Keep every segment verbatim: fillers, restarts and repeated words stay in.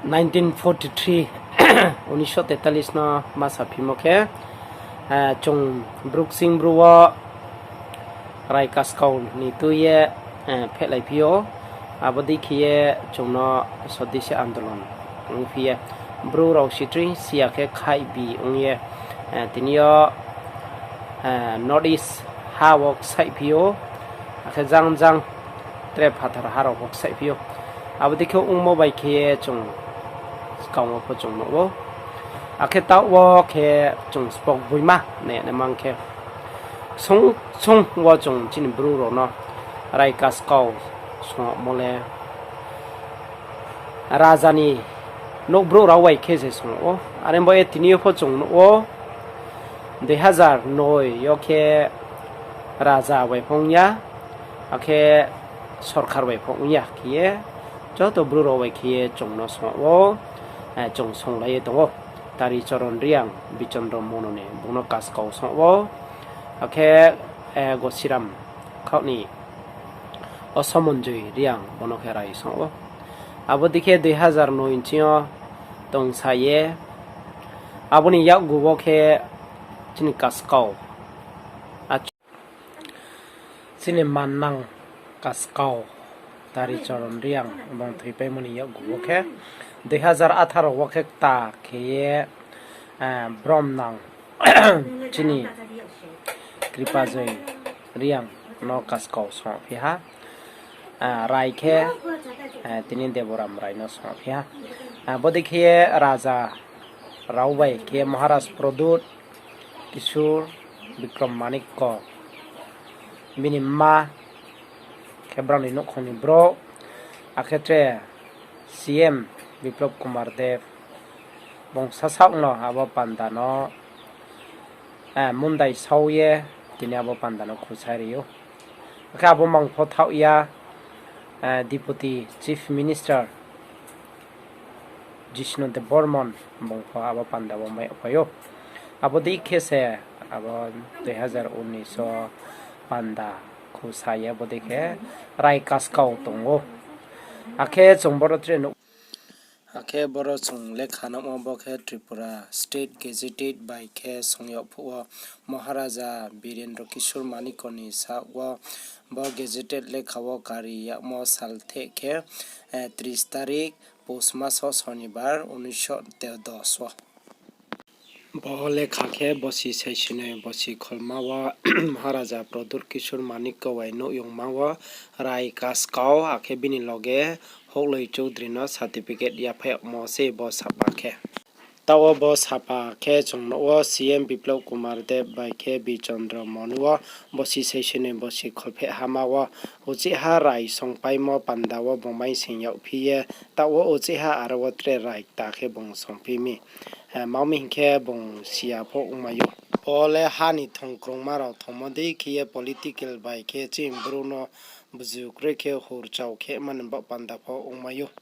Nineteen forty three, উনিশশো তেতাল্লিশ no ma saphimo khe, chung Bru Ksing Bru wo rai kaskau ni tui ye phehlaiphi ou. Abo dei khe ye chung no sodesi andolon ongphi ye, Bru rao sitring siya khe khaihbi ong ye, tini yo North East ha wo ksaihphi ou, akhe jang jang tre phathar ha rao pho ksaihphi ou. Abo dei khe ongmo bai khe ye chung skang wo pho chung nuh ou. Akhe taoh wo khe chung spok boima nai naima khe, song song wo chung chini Bru rao no rai kaskau songmo le raja ni nouh brouh rao bai khe se song ou. Are bo ye tini yo pho chung nuh ou, dui hazar noi yo khe raja bai pho ong ya, akhe sorkar bai pho ong ya khe ye, joto Bru rao bai khe ye chung no song ou, chung songlai ye tong ou. Tari Choron Reang, Bichondro Mono ni bung no kaskau song ou, akhe Gosiram khaoh ni Osomonjoi Reang bo no khe rai song ou. Abo dei khe dui hazar noi nching yo tongsa ye, abo ni yakgu wo khe chini kaskau, chini mannang kaskau Tari Choron Reang bung thoipaimo ni yakgu wo khe, dui hazar atharo wo khe kta khe ye, bromnang chini Kripajoi Reang no kaskau songphi ha. Rai khe tini Deboram Rai no songphi ha. Bodei khe ye raja rao bai khe Maharaj Pradyut Kishore Bikram Manikya, bini mma khe brao ni nouhkhong ni brouh, akhe tre C M Biplab Kumar Deb, bung sasaoh no abo panda no mundai sao ye tini abo panda no khusai ri ou. Akhe abo mang pho thaoh ya, Deputy Chief Minister Jishnu Debbarman bung pho abo panda wo mai yagphai ou. Abo dei khe se abo dui hazar unis wo panda khusa ye bodei khe rai kaskau tong ou. Akhe chung boro tre nuh, akhe boro chung lekha nuhmo bo khe Tripura State Gazetted bai khe song yag phuh wo Maharaja Birendra Kishore Manikya ni saoh wo bo Gazetted lekha wo kari yagmo sal theh khe tris tarik Pus mas wo Sonibar unis so dos wo. Bo lekha khe bosi saisinoi bosi kholma wo Maharaja Pradyut Kishore Manikya bai nuhyongma wo rai kaskau, akhe bini loge Houhloi Choudhury no certificate yaphaih yagmo se bo sapa khe. Taoh wo bo sapa khe chung nuh wo C M Biplab Kumar Deb bai khe Bichondro Monu wo bosi saisinoi bosi kholpheh hama wo uchihha rai songpaimo panda wo bung maising yagphi ye, taoh wo uchihha aro wo tre rai kta khe bung songphi mi. Mami hing khe bung siya pho ongmai ou. Bo le ha ni thongkrungma rao thongmo dei khe ye political bai khe chini Bru no buzu kroi khe hurchao khe mani baoh panda pho ongmai ou.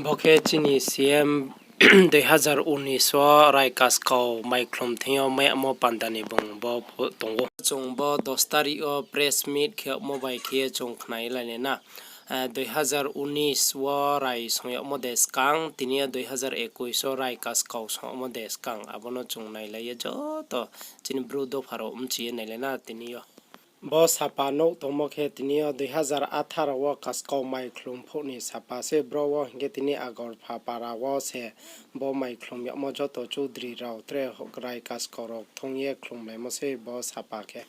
Bo khe chini C M dui hazar unis wo rai kaskau maikhlum thing yo mai yagmo panda ni bung bo pho tong ou. Chung bo dos tarik wo press meet khe yagmo bai khe ye chung khnalai nai na. Dui hazar unis wo rai song yagmo de skang, tini yo dui hazar ekuis wo rai kaskau song yagmo de skang, abo no chung nailai ye joto chini Bru dopha rao mchi ye nailai na tini yo. Bo sapa nouh tongmo khe tini yo dui hazar atharo wo kaskau maikhlum phuh ni sapa se bro wo hing khe tini Agorpha para wo se bo maikhlum yagmo joto Choudhury rao tre rai kaskau rao kthung ye khlumlaimo se bo sapa khe.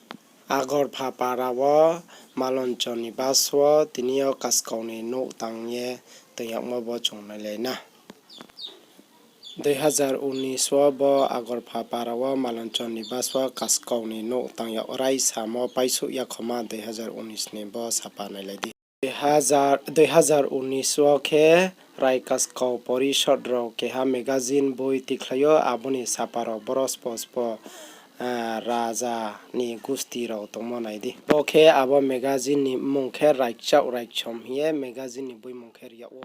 Agorpha para wo Malonchon ni bus wo tini yo kaskau ni nouh tang ye toing yagmo bo chung nailai na. Dui hazar unis wo bo Agorpha para wo Malonchon ni bus wo kaskau ni nouh tang yag raisamo paisouh yakhoma dui hazar unis ni bo sapa nailai di. Dui hazar unis wo khe rai kaskau porishod rao keha magazine boi tikhlai ou, abo ni sapa rao boro spo spo raja ni gusti rao tongmo nai di. Bo khe abo magazine ni mmung khe Raikchaoh Raikchom hing ye magazine ni boimung khe ri yag ou.